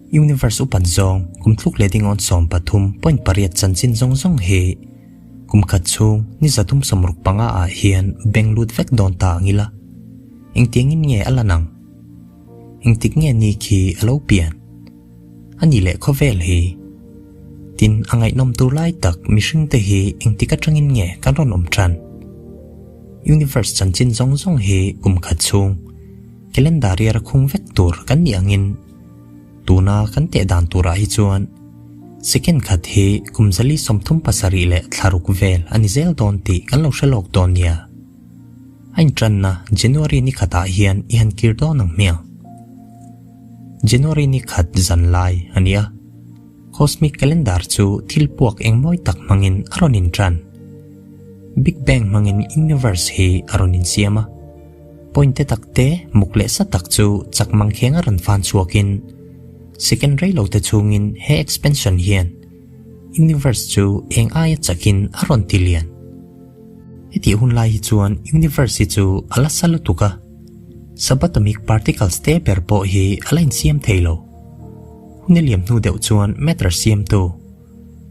Universe upat zawng kum tluk leh dingawn 13.8 chanchin zawng zawng hi kum khat chhung ni 365 ah hian beng lut vek dawn ta ang ila, engtiangin nge a lan ang? Engtik nge ni khi a lo pian? A nih leh khawvel hi? Tin, a ngaihnawm tur lai tak mihringte hi engtik atangin nge kan rawn awm tan? Universe chanchin zawng zawng hi kum khat chhung calendar i a khung vek tur kan nih angin tuna kan teh dan turah hi chuan second khat hi kum 437 leh thla ruk vel a ni zel dawn tih kan lo hre lawk dawn nia. A intanna January ni khatah hian i han kir dawn ang hmiang. January ni khat zan lai a ni a, cosmic calendar chu thil puak eng mawi tak hmangin a rawn intan. Big Bang hmangin universe hi a rawn insiam a, point te tak te muk leh sa tak chu chak mangkheng a rawn fan chhuakin second rei lo te chhungin he expansion hian universe chu eng aia chakin a rawn ti lian. Hetih hun lai hi chuan universe hi chu a la sa lutuk a, subatomic particles te ber pawh hi a la insiam thei lo. Hun a liam hnu deuh chuan matter siamtu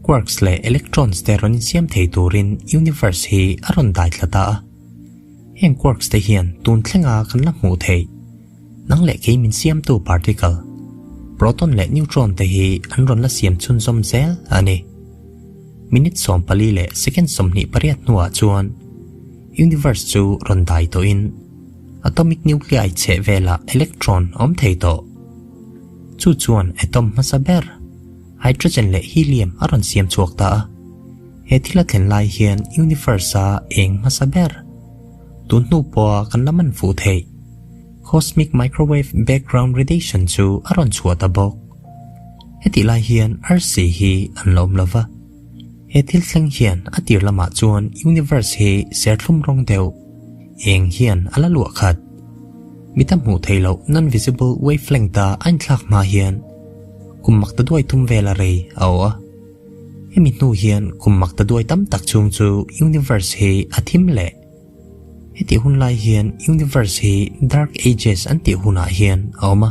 quarks leh electrons te rawn insiam thei turin universe hi a rawn dai thla ta a. Heng quarks te hian tun thlenga kan la hmuh theih nang leh kei min siamtu particle proton leh neutron te hi an rawn la siam chhunzawm zel a ni. Minute 14 leh second 28 hnuah chuan universe chu rawn dai tawhin atomic nuclei chheh velah electron a awm thei tawh. Chu chuan atom hmasa ber hydrogen leh helium a rawn siam chhuak ta a. He thil a thlen lai hian universe a eng hmasa ber tun hnu pawha kan la man fuh theih cosmic microwave background radiation chu a rawn chhuah ta bawk. Hetih lai hian arsi hi an la awm lova. He thil thleng hian a tir lamah chuan universe hi serthlum rawng deuh eng hian a la luah khat. Mi ta hmuh theih loh non-visible wavelength a a inthlak hma hian kum mak ta duai thum vel a rei a awh a. Hemi hnu hian kum mak ta duai tam tak chhung chu universe hi a thim leh. Hetih hun lai hian universe hi dark ages an tih hunah hian a awm a.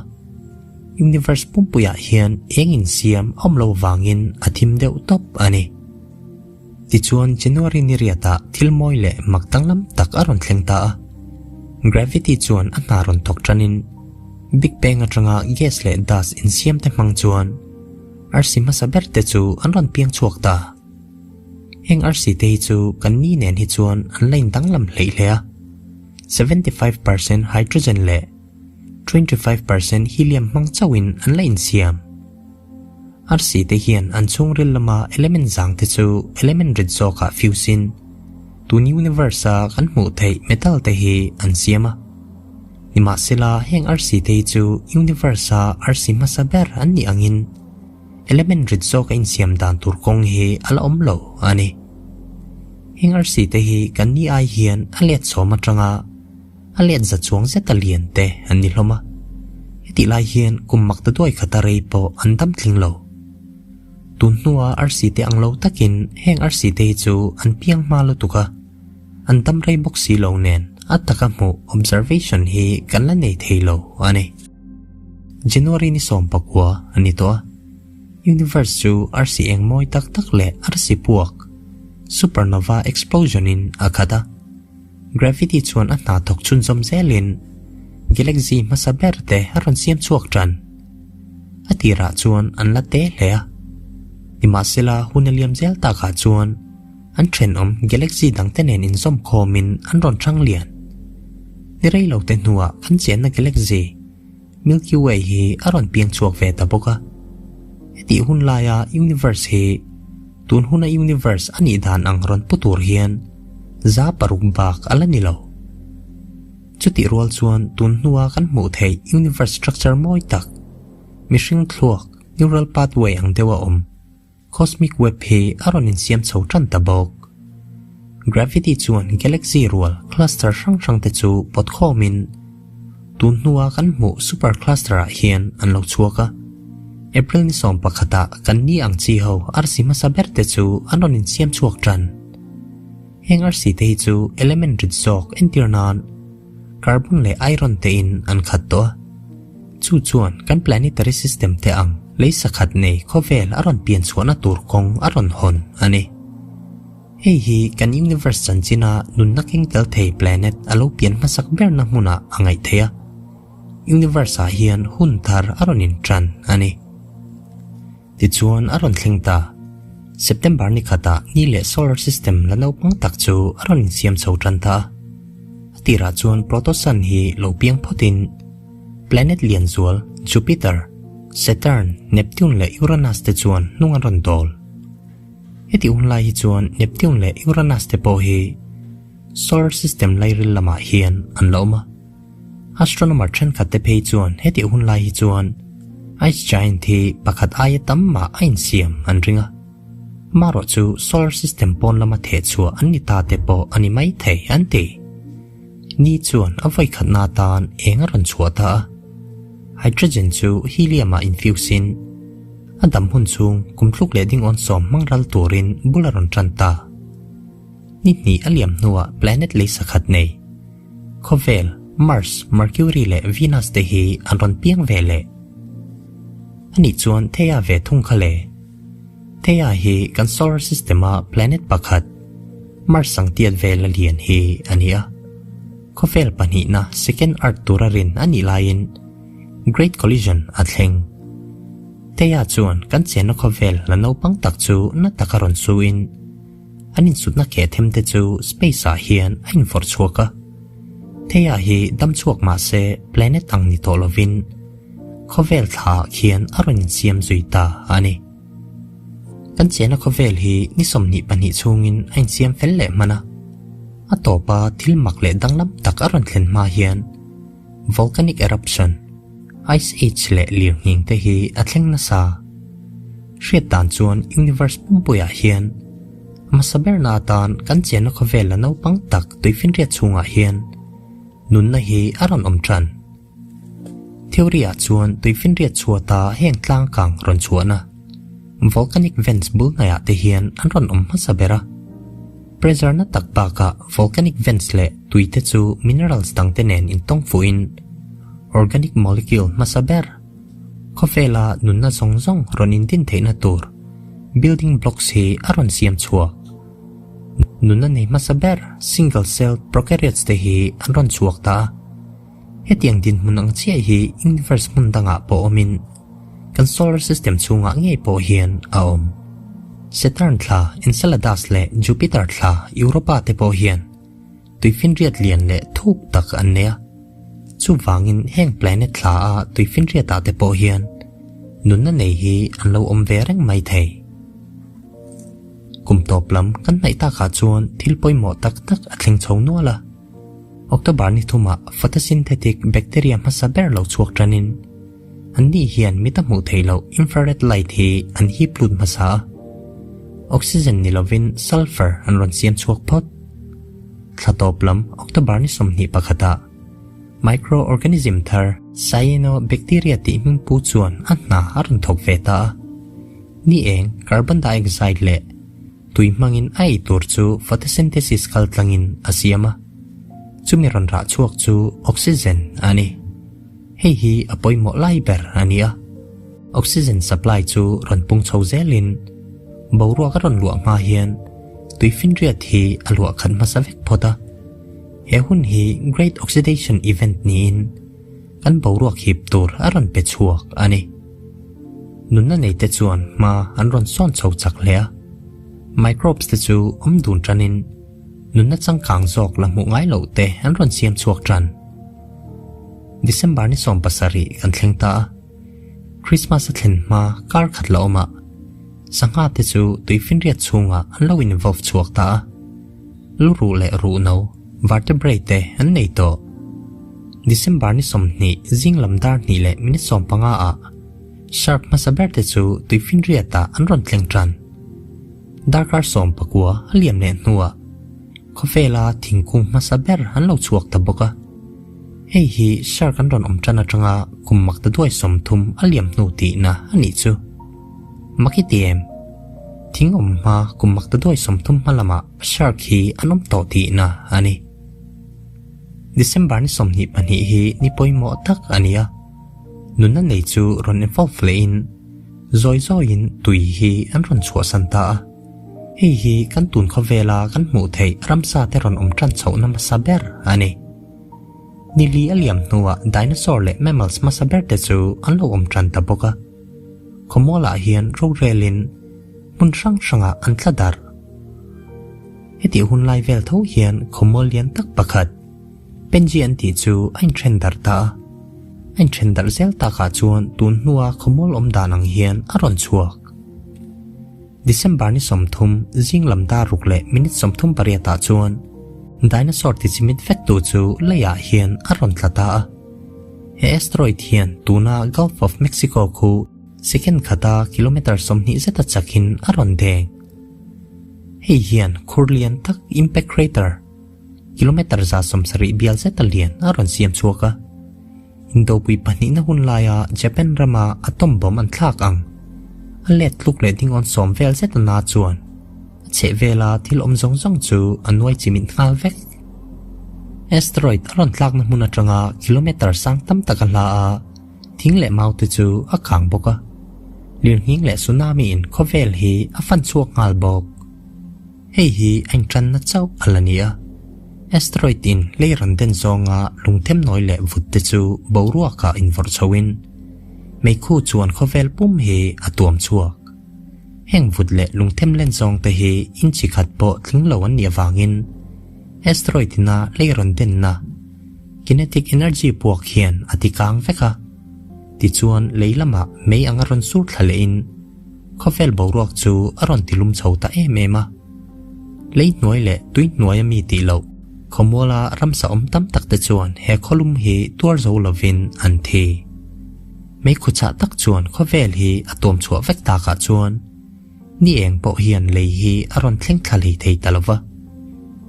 Universe pumpuiah hian eng insiam a awm lo vangin a thim deuh tawp a ni. Tichuan January ni riatah thil mawi leh mak danglam tak a rawn thleng ta a. Gravity chuan a hna rawn thawk tanin Big Bang atanga gas leh dust insiam te hmang chuan arsi hmasa ber te chu an rawn piang chhuak ta. Heng arsi te hi chu kan ni nen hi chuan an la indanglam hleih hle a, 75% hydrogen leh 25% helium hmang chauhin an la insiam. Arsi te hian an chhungril lama element zang te chu element rit zawkah fuse in tun universe a kan hmuh theih metal te hi an siam a. Nimahsela heng arsi te hi chu universe a arsi hmasa ber an nih angin element rit zawk a insiam dan tur kawng hi a la awm lo a ni. Heng arsi te hi kan ni ai hian a let sawm atanga a let za chuang zet a lian te an ni hlawm a. Hetih lai hian kum mak ta duai khata rei pawh an dam tling lo. Tun hnua arsi te ang lo takin heng arsi te hi chu an piang hma lutuk a, an dam rei bawk si lo nen a taka hmuh observation hi kan la nei thei lo a ni. January ni 19 a ni tawh a, universe chu arsi eng mawi tak tak leh arsi puak supernova explosion in a khat a. Gravity chuan a hna thawk chhunzawm zelin galaxy hmasa ber te a rawn siam chhuak tan. A tirah chuan an la te hle a. Nimahsela hun a liam zel takah chuan an thenawm galaxy dang te nen inzawm khawmin an rawn thang lian. Ni rei lo te hnuah kan chenna galaxy Milky Way hi a rawn piang chhuak ve ta bawk a. Hetih hun laia universe hi tun huna universe a nih dan ang rawn pu tur hian 6% bak a la ni lo. Chutih rual chuan tun hnua kan hmuh theih universe structure mawi tak, mihring thluak neural pathway ang deuh a awm, cosmic web hi a rawn insiam chho tan ta bawk. Gravity chuan galaxy rual cluster hrang hrang te chu pawt khawmin tun hnua kan hmuh super cluster ah hian an lo chhuak a. April ni 11 ah kan ni ang chi ho arsi hmasa ber te chu an rawn insiam chhuak tan. Heng arsi te hi chu element rit zawk entir nan carbon leh iron te in an khat tawh a. Chu chuan kan planetary system te ang lei sakhat nei khawvel a rawn pian chhuahna tur kawng a rawn hawn a ni. Hei hi kan universe chanchina nunna keng tel thei planet a lo pian hmasak berna hmunah a ngaih theih a. Universe ah hian hun thar a rawn intan a ni. Tichuan a rawn thleng ta. September ni khatah ni leh solar system la naupang tak chu a rawn insiam chho tan ta a. A tirah chuan protosun hi lo piang phawtin planet lian zual Jupiter, Saturn, Neptune leh Uranus te chuan hnung an rawn dawl. Heti hun lai hi chuan Neptune leh Uranus te pawh hi solar system lairil lamah hian an la awm a. Astronomer thenkhat te phei chuan hetih hun lai hi chuan ice giant hi pakhat aia tam mah a insiam an ring a. Marawh chu solar system pawn lama theh chhuah an ni ta te pawh a ni mai thei an ti. Ni chuan a vawikhatna atan eng a rawn chhuah ta a. Hydrogen chu helium ah infuse in a dam hun chhung kum tluk leh dingawn sawm hmang ral turin bul a rawn tan ta. Ni hnih a liam hnuah planet lei sakhat nei. Khawvel, Mars, Mercury leh Venus te hi an rawn piang ve leh. Anih chuan Theia ve thung kha le. Theia hi kan solar system a planet pakhat, Mars ang tiat vel a lian hi a ni a. Khawvel pahnihna second Earth tura rin a nih laiin Great Collision a thleng. Theia chuan kan chenna khawvel la naupang tak chu na taka rawn suin, An insutna keh them te chu space ah hian a invawrh chhuak a. Theia hi dam chhuak mah se planet ang ni tawh lovin khawvel thla ah khian a rawn insiam zui ta a ni. Kan chena khawvel hi ni 22 chhungin a insiam fel leh hman a. A tawpa thil mak leh danglam tak a rawn thlen hma hian volcanic eruption, ice age leh lirnghing te hi a thleng nasa. Hriat dan chuan universe pumpuiah hian hmasa berna atan kan chenna khawvel la naupang tak tuifinriat chhungah hian nunna hi a rawn awm tan. Theory ah chuan tuifinriat chhuata heng tlang kang rawn chhuahna volcanic vents bul hnaiah te hian an rawn awm hmasa ber a. Pressure na tak bakah volcanic vents leh tui te chu minerals dang te nen intawng fuhin organic molecule hmasa ber Khawvela nunna zawng zawng rawn indin theihna tur building blocks hi a rawn siam chhuak. Nunna nei hmasa ber single cell prokaryotes te hi an rawn chhuak ta a. Hetiang dinhmun ang chiah hi universe hmun dangah pawh awmin kan solar system chhungah ngei pawh hian a awm. Saturn thla Enceladus leh Jupiter thla Europa te pawh hian Tuifinriat lian leh thuk tak an nei a, chuvangin heng planet thla a tuifinriat ah te pawh hian nunna nei hi an lo awm ve reng mai thei. Kum tawp lam kan hnaih takah chuan thil pawimawh tak tak a thleng chho nual a, October ni thumah photosynthetic bacteria hmasa ber lo chhuak tanin an ni hian mit a hmuh theih loh infrared light hi an hip lut hmasa a, oxygen ni lovin sulphur an rawn siam chhuak phawt. Thla tawp lam October ni 21 ah microorganism thar cyanobacteria tih hming pu chuan a hna a rawn thawk ve ta a. Ni eng carbon dioxide leh tui hmangin a ei tur chu photosynthesis kal tlangin a siam a. Chumi rawn rah chhuak chu oxygen a ni. Hei hi a pawimawh lai ber a ni a. Oxygen supply chu rawn pung chho zelin boruak a rawn luah hma hian Tuifinriat hi a luah khat hmasa vek phawt a, he hun hi Great Oxidation Event niin kan boruak hip tur a rawn pe chhuak a ni. Nunna neite chuan hma an rawn sawn chho chak hle a, microbes te chu awm dun tanin nunna changkang zawk la hmuh ngai loh te an rawn siam chhuak tan. December ni 17 kan thleng ta a, Christmas a thlen hma kar khat la awmah Sangha te chu tuifinriat chhungah an lo involve chhuak ta a, lu ruh leh ruh no, vertebrae, te an nei tawh. December ni 20 zing lam dar hnih leh minute 15 ah shark hmasa ber te chu tuifinriat ah an rawn thleng tan. Darkar 19 a liam leh hnuah khawvela thingkung hmasa ber an lo chhuak ta bawk a. Hei hi shark an rawn awm tan atanga kum makta duai 30 a liam hnu tihna a nih chu. Maki ti em? Thing awm hma kum makta duai 30 hma lamah shark hi an awm tawh tihna a ni. December ni 22 hi ni pawimawh tak a ni a. Nunna nei chu rawn evolve lehin zawi zawiin tui hi an rawn chhuahsan ta a. Hei hi kan tun khawvela kan hmuh theih ramsa te rawn awm tan chhohna hmasa ber a ni. Nili a liam hnuah dinosaur leh mammals hmasa ber te chu an lo awm tan ta bawk a. Khawmualah hian rorelin hmun hrang hrangah an tla darh. Hetih hun lai vel tho hian khawmual lian tak pakhat, Penji an tih chu a inthen darh ta a. A inthen darh zel takah chuan tun hnua khawmual awm dan ang hian a rawn chhuak. December ni 30 zing lam dar ruk leh minute 38 ah chuan dinosaur ti chimit vek tu chu leiah hian a rawn tla ta a. He asteroid hian tuna Gulf of Mexico khu second khata kilometre 20 zeta chakin a rawn deng. Hei hian khur lian tak impact crater kilometre 170 bial zeta lian a rawn siam chhuak a. Indopui pahnihna hun laia Japan rama atom bomb an thlak ang. A let tluk leh ding awn sawm vel zeta na chuan a chheh vela thil awm zawng zawng chu a nuai chimit nghal vek. Asteroid a rawn tlakna hmun atanga kilometre sang tam tak a hla a, thing leh mau te chu a kang bawk a. Lirnghing leh tsunami in khawvel hi a fan chhuak nghal bawk. Hei hi a intranna chauh a la ni a. Asteroid in lei rawn den zawnga lungthem nawi leh vut te chu boruakah invawrh chhoin meikhu chuan khawvel pum hi a tuam chhuak. Heng vut leh lungthem len zawng te hi inchi khat pawh tling lo an nih avangin asteroid ina lei rawn denna kinetic energy puak hian a ti kang vek a. Tichuan lei lamah mei anga rawn sur thla lehin khawvel boruak chu a rawn tilum chho ta em em a. Lei hnuai leh tui hnuai ami tih loh khawmuala ramsa awm tam tak te chuan he khawlum hi tuar zo lovin an thi. Mei khuchah tak chuan khawvel hi a tuam chhuah vek takah chuan ni eng pawh hian lei hi a rawn thleng thla hlei thei ta lova.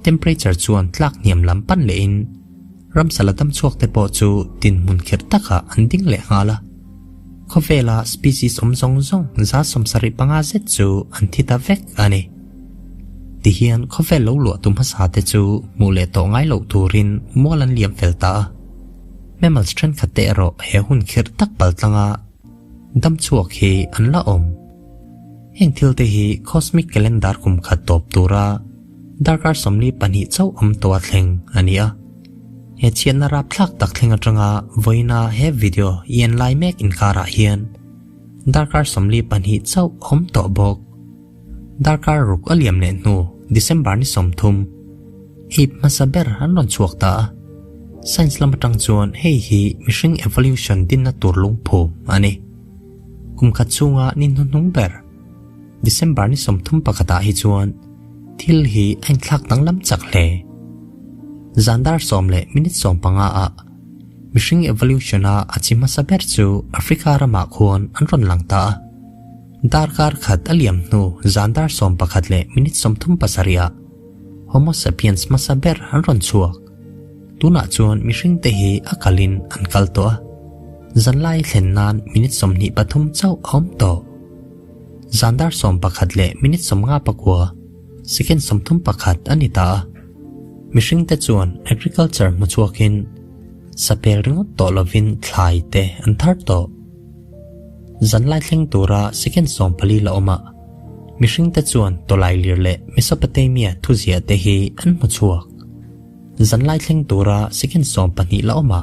Temperature chuan tlak hniam lam pan lehin ramsa la dam chhuak te pawh chu dinhmun kher takah an ding leh nghal a. Khawvela species awm zawng zawng 75 zet chu an thi ta vek a ni. Tihian khawvel lo luah tu hmasa te chu hmuh leh tawh ngai loh turin mual an liam fel ta a. Mammals thenkhat te erawh he hun khirh tak pal tlanga dam chhuak hi an la awm. Heng thil te hi cosmic calendar kum khat tawp tura darkar 42 chauh awm tawh a thleng a ni a. He chhiatna rap thlak tak thleng atanga vawiina he video i en lai mek inkarah hian darkar 42 chauh awm tawh bawk. Darkar ruk a liam leh hnu December ni 30 ape hmasa ber an rawn chhuak ta a. Science lam atang chuan hei hi mihring evolution dinna tur lungphum a ni. Kum khat chunga ni hnuhnung ber December ni 31 ah hi chuan thil hi a inthlak danglam chak hle. Zandar 10 leh minute 15 ah mihring evolution a a chi hmasa ber chu Africa ramah khuan an rawn lang ta a. Darkar khat a liam hnu zandar 11 leh minute 37 ah Homo sapiens hmasa ber an rawn chhuak. Tunah chuan mihring te hi a kalin an kal tawh a. Zanlai thlen nan minute 23 chauh a awm tawh. Zandar 11 leh minute 54 second 31 a ni ta a. Mihring te chuan agriculture hmu chhuakin sapel ringawt tawh lovin thlai te an thar tawh. Zanlai thleng tura second 14 la awm a. Mihring te chuan tawlai lir leh Mesopotamia thuzia te hi an hmu chhuak. Zanlai thleng tura second 12 la awm a.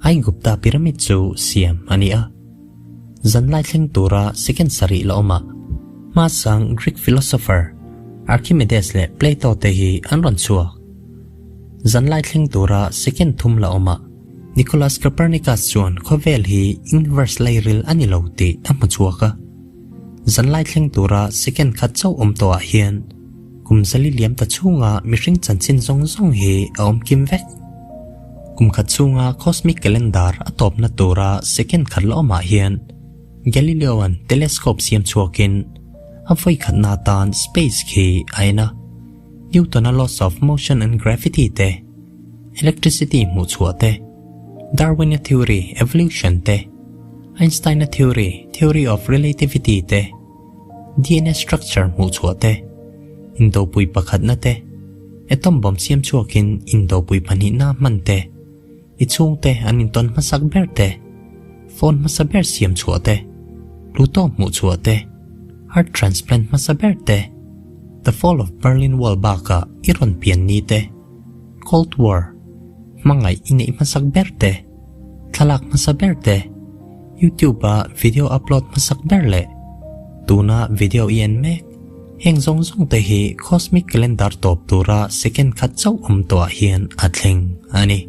Aigupta pyramid chu siam a ni a. Zanlai thleng tura second 7 la awm a. Hmasang Greek philosopher Archimedes leh Plato te hi an rawn chhuak. Zanlai thleng tura second 3 la awm a. Nicholas Copernicus chuan khawvel hi universe lairil a ni lo tih a hmu chhuak a. Zanlai thleng tura second khat chauh awm tawh ah hian kum zali liam ta chhunga mihring chanchin zawng zawng hi a awm kim vek. Kum khat chhunga cosmic calendar a tawpna tura second khat la awm ah hian Galileoan telescope siam chhuakin a vawi khatna tan space khi a en a. Newton-a laws of motion and gravity te, electricity hmuh chhuah te, Darwin-a theory evolution te, Einstein-a theory theory of relativity te, DNA structure hmuh chhuah te, Indopui pakhatna te, atom bomb siam chhuakin Indopui pahnihna hman te, i chhung te an intawn hmasak ber te, Phone hmasa ber siam chhuah te, Pluto hmuh chhuah te, heart transplant hmasa ber te, The Fall of Berlin Wall bakah i rawn pian ni te, Cold War, hmangaih i neih hmasak ber te, thlalak hmasa ber te, YouTube a video upload hmasak ber leh tuna video i en mek, heng zawng zawng te hi Cosmic Calendar tawp tura second khat chauh awm tawhah hian a thleng a ni.